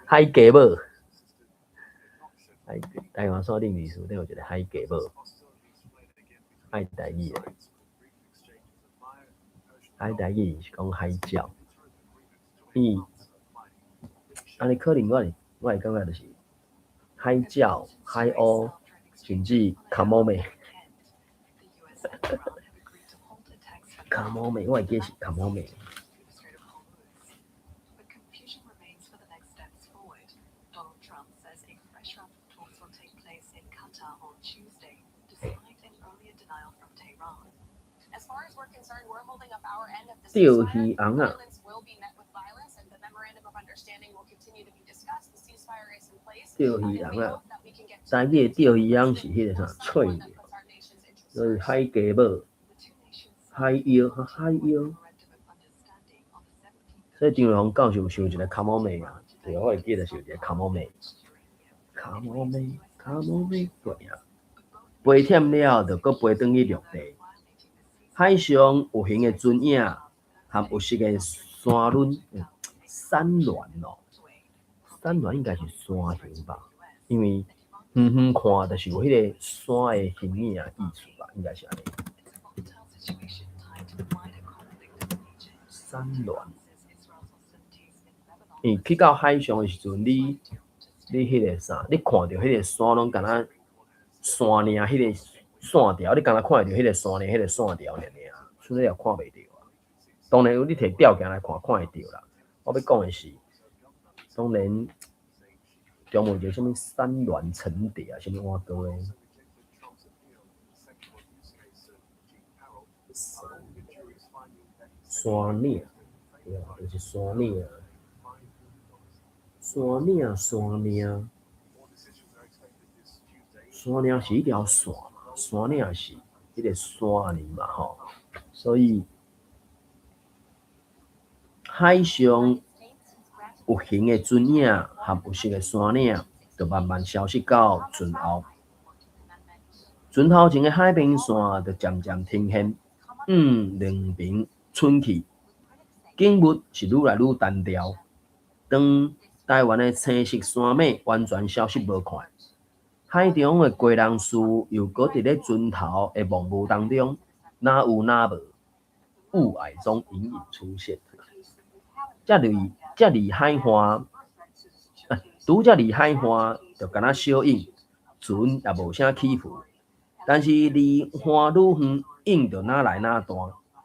海雞母，海台灣山頂歷史頂有一個海雞母，愛台語的，愛台語是講海鳥，伊按呢可能我會感覺就是海鳥、海鷗，甚至卡摩梅。卡摩梅，我會記是卡摩梅。釣魚翁仔。釣魚翁仔，台語的釣魚翁是彼個啥？翠鳥，所以海雞母、海鷗、海鷗。所以張瑞芳教授想一個卡摩梅啊，對，我會記得是有一個卡摩梅。卡摩梅，卡摩梅，對啊。飛忝了，就閣飛轉去陸地。海上有形的船影，含有色的山巒、山巒哦，山巒應該是山形吧？因為遠遠看就是有彼個山的形影意思吧，應該是按呢。山巒，因為去到海上的時陣，你彼個啥？你看著彼個山攏敢若山嶺彼個線條，你敢若看會著彼個山嶺彼個線條爾爾，剩你也看袂著啊。當然有你提吊鏡來看，看會著啦。我欲講的是，當然中文叫啥物山巒層疊啊，啥物碗糕的。山嶺，對啊，就是山嶺。山嶺，山嶺，山嶺是一條線嘛，山嶺是彼個山按呢嘛吼，所以海上有形的船影和有色的山嶺，就慢慢消失到船後。船頭前的海平線就漸漸呈現，向兩爿伸去，景物是愈來愈單調。當台灣的青色山脈完全消失無看，海中的基隆市又閣佇咧船頭的霧霧當中，若有若無，霧靄中隱隱出現。遮離遮離海岸，拄拄才離海岸就敢若小湧，船也無啥起伏。但是離岸愈遠，湧就愈來愈大，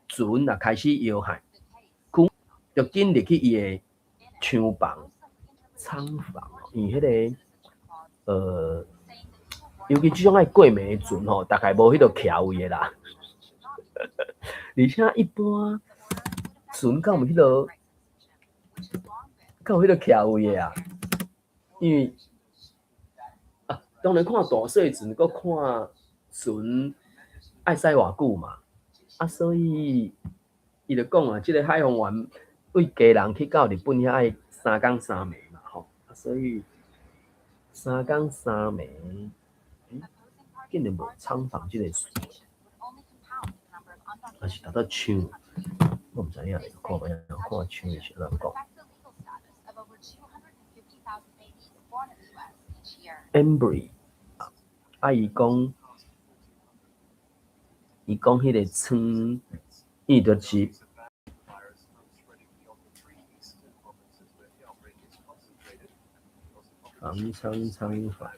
船也開始搖撼。就緊入去伊的艙房，艙房，因為彼個尤其這種愛過暝的船吼，大概無彼個徛位的啦。而且一般船敢有彼個，敢有彼個徛位的啊？因為啊，當然看大細船，閣看船愛駛偌久嘛。啊，所以伊就講啊，這個海防員對基隆去到日本遐愛3工3暝嘛，吼。啊，所以3工3暝，竟然無艙房這個詞，還是達到搶？我毋知影，看覓啊？看搶是按怎講？Embry 啊，伊講，伊講彼個艙，伊就是房艙艙房。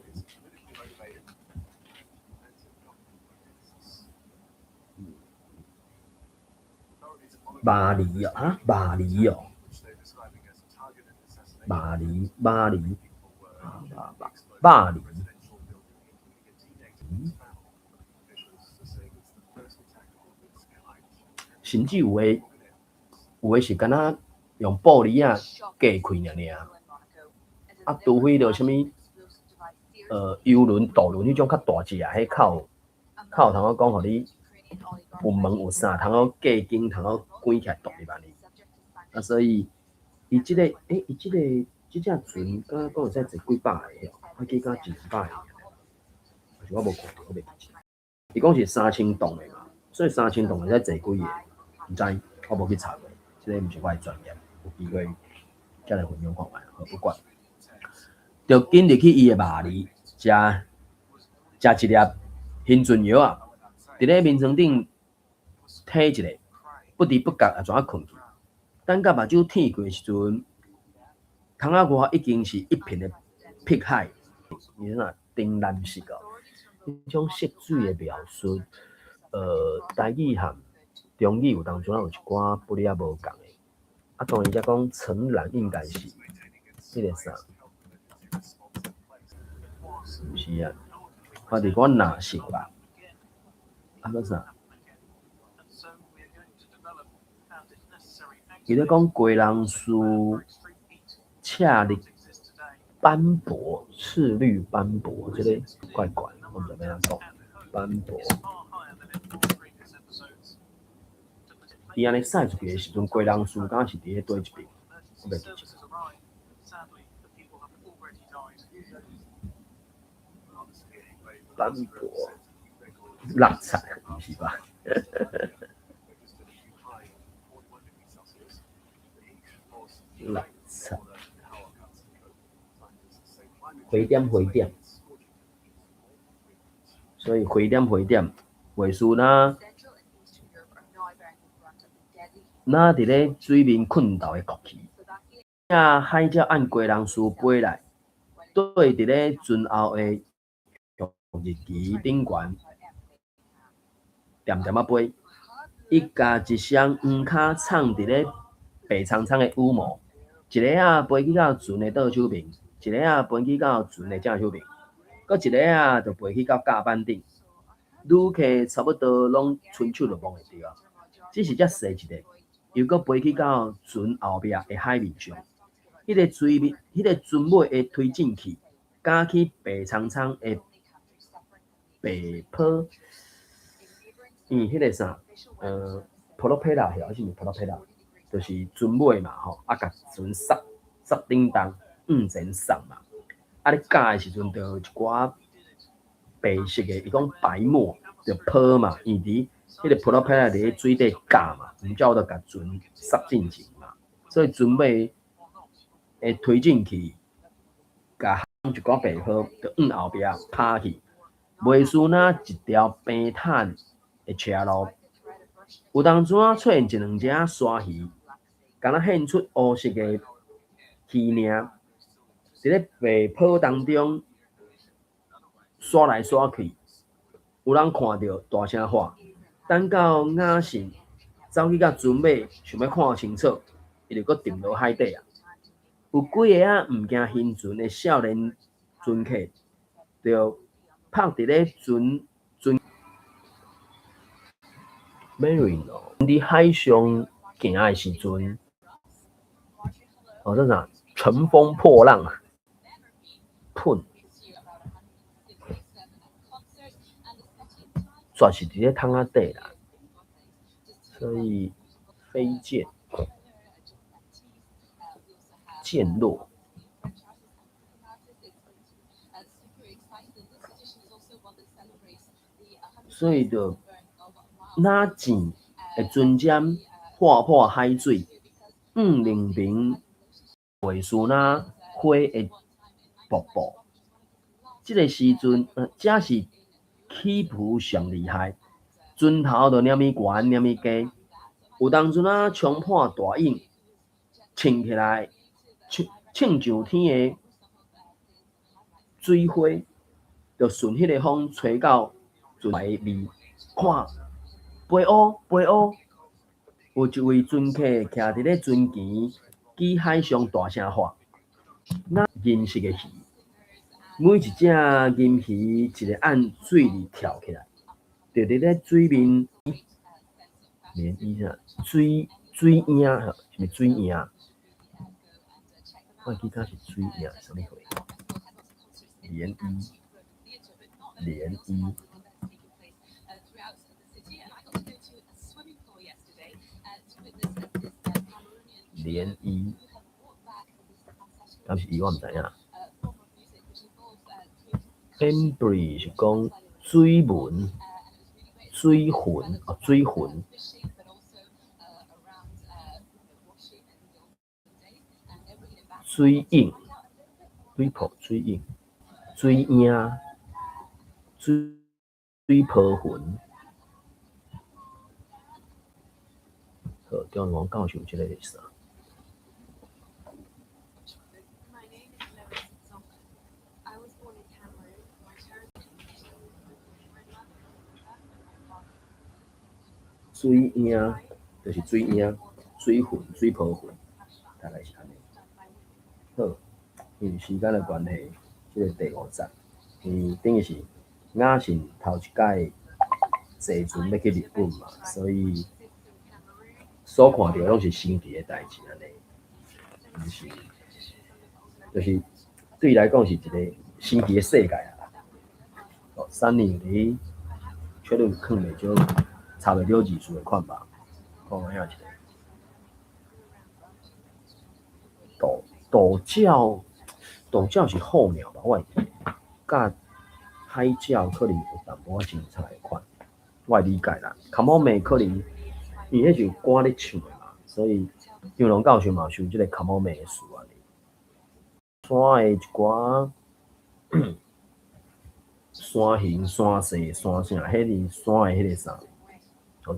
馬厘哦，哈，馬厘哦，馬厘，馬厘，馬馬馬厘，嗯，甚至有的，有的是敢若用玻璃仔隔開爾爾，啊，除非著啥物，郵輪、渡輪彼種較大隻啊，彼較有較有通好講，予你有門有啥，通好隔間，通好關起來獨立按呢。啊，所以伊這個，伊這個這隻船，敢若講會使坐幾百個哦，我記敢一兩百個爾，還是我無看著，我袂記得。伊講是3000噸的嘛，所以3000噸會使坐幾個？毋知，我無去查過，這個毋是我的專業，有機會才來分享看覓，好，不管。就緊入去伊的肉裡，食食一粒熏船藥仔，佇咧眠床頂體一下，不知不覺也怎睏去。等甲目睭天開的時陣，窗仔外已經是一片的碧海，伊啥靛藍色哦。彼種色水的描述，台語和中語有當陣有一寡不離仔無仝的。啊，當然遮講層藍應該是彼個啥？毋是啊，反正講藍色吧。啊，閣啥？伊咧講基隆嶼赤綠斑駁，赤綠斑駁，這個怪怪，我毋知欲按怎講。斑駁。伊按呢駛出去的時陣，基隆嶼敢是佇咧佗一邊？我袂記得。斑駁，落漆，毋是吧？落漆，回點回點，所以回點回點，畫師若若佇咧水面睏著的國旗，這海鳥按基隆嶼飛來，綴佇咧船後的向日旗頂懸，恬恬仔飛。伊共一雙黃跤藏佇咧白蒼蒼的羽毛，一个仔飛去到船的倒手邊，一个仔飛去到船的正手邊，閣一個仔就飛去到甲板頂。旅客差不多攏伸手就摸會著啊，只是遮細一個，又閣飛去到船後壁的海面上。彼個水面，彼個船尾的推進器，加起白蒼蒼的白泡，因為彼個啥，propeller 還是毋是 propeller，就是船尾嘛吼，啊，共船剎剎頂動，向前送嘛。啊，你咬的時陣，就有一寡白色的，伊講白沫就泡嘛，伊佇彼個 propeller 佇咧水底咬嘛，毋才有得共船剎進前嘛。所以船尾的推進器，共一寡白泡，就向後壁拍去，袂輸若一條平坦的斜路。有當陣仔出現一兩隻鯊魚，敢若現出烏色的魚領。佇咧白波當中刷來刷去，有人看著大聲喊，等到雅信走去佮船尾，想欲看清楚，伊就閣沉落海底啊。有幾个仔毋驚興船的少年船客，就拍佇咧船船 Marino 佇海上行的時陣，哦，這啥？乘風破浪，噴，煞是佇咧窗仔底啦，所以飛劍，劍落。所以就若濺的船尖劃破海水，五兩爿畫師若火的瀑布。這个時陣，這是起伏上厲害，船頭就爾爾懸，爾爾低。有當陣仔衝破大湧，衝起來，衝衝上天的水花，就順彼個風吹到船的尾，看，飛烏飛烏，有一位船客徛佇咧船舷，舉海上大聲喊：那銀色的魚，每一隻銀魚一个按水裡跳起來，就佇咧水面，漣漪啥？水水影吼，是毋是水影？我記得是水影，啥物貨？漣漪，漣漪。漣漪，敢是伊我毋知影。Embry 是講水紋、水痕哦，水痕。水影、水泡、水影、水影、水水波痕。好，中王教授這个是啥？水影就是水影、水痕、水波痕，大概是按呢。好，因為時間的關係，這个第五節，等於是雅信頭一擺坐船欲去日本嘛，所以所看著攏是神奇的代誌按呢，毋是，就是對伊來講是一個神奇的世界啊。哦，三年佇確認囥袂少，查袂著字詞的款吧，看覓仔一個。道道鳥，道鳥是候鳥吧？我會記，佮海鳥可能有淡薄仔精彩的款，我的理解啦。卡莫美可能，因為彼是有歌咧唱的嘛，所以張龍教授嘛有收這个卡莫美的詞按呢。山的一寡山形、山勢、山啥，彼是山的彼个啥，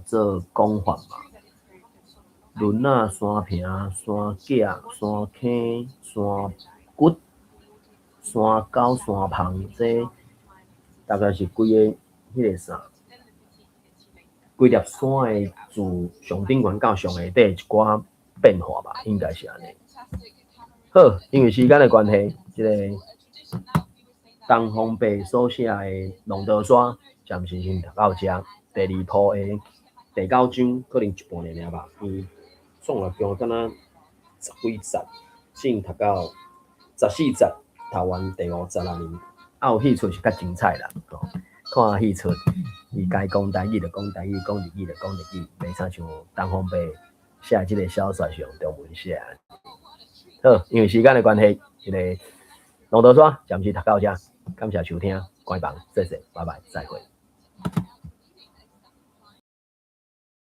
做講法嘛。崙仔、山坪、山脊、山坑、山骨、山溝、山縫，這大概是規個彼個啥，規粒山的自上頂懸到上下底一寡變化吧，應該是按呢。好，因為時間的關係，這个東方白所寫的《浪淘沙》暫時先讀到遮。第二部的第九章可能一半爾爾吧，伊總共敢若十幾節，先讀到14節，讀完第五節啊爾。啊，有戲出是較精彩啦，吼，看戲出，伊該講台語就講台語，講日語就講日語，袂親像東方白寫的這个小說是用中文寫的。好，因為時間的關係，這个浪淘沙暫時讀到遮，感謝收聽，關房，謝謝，拜拜，再會。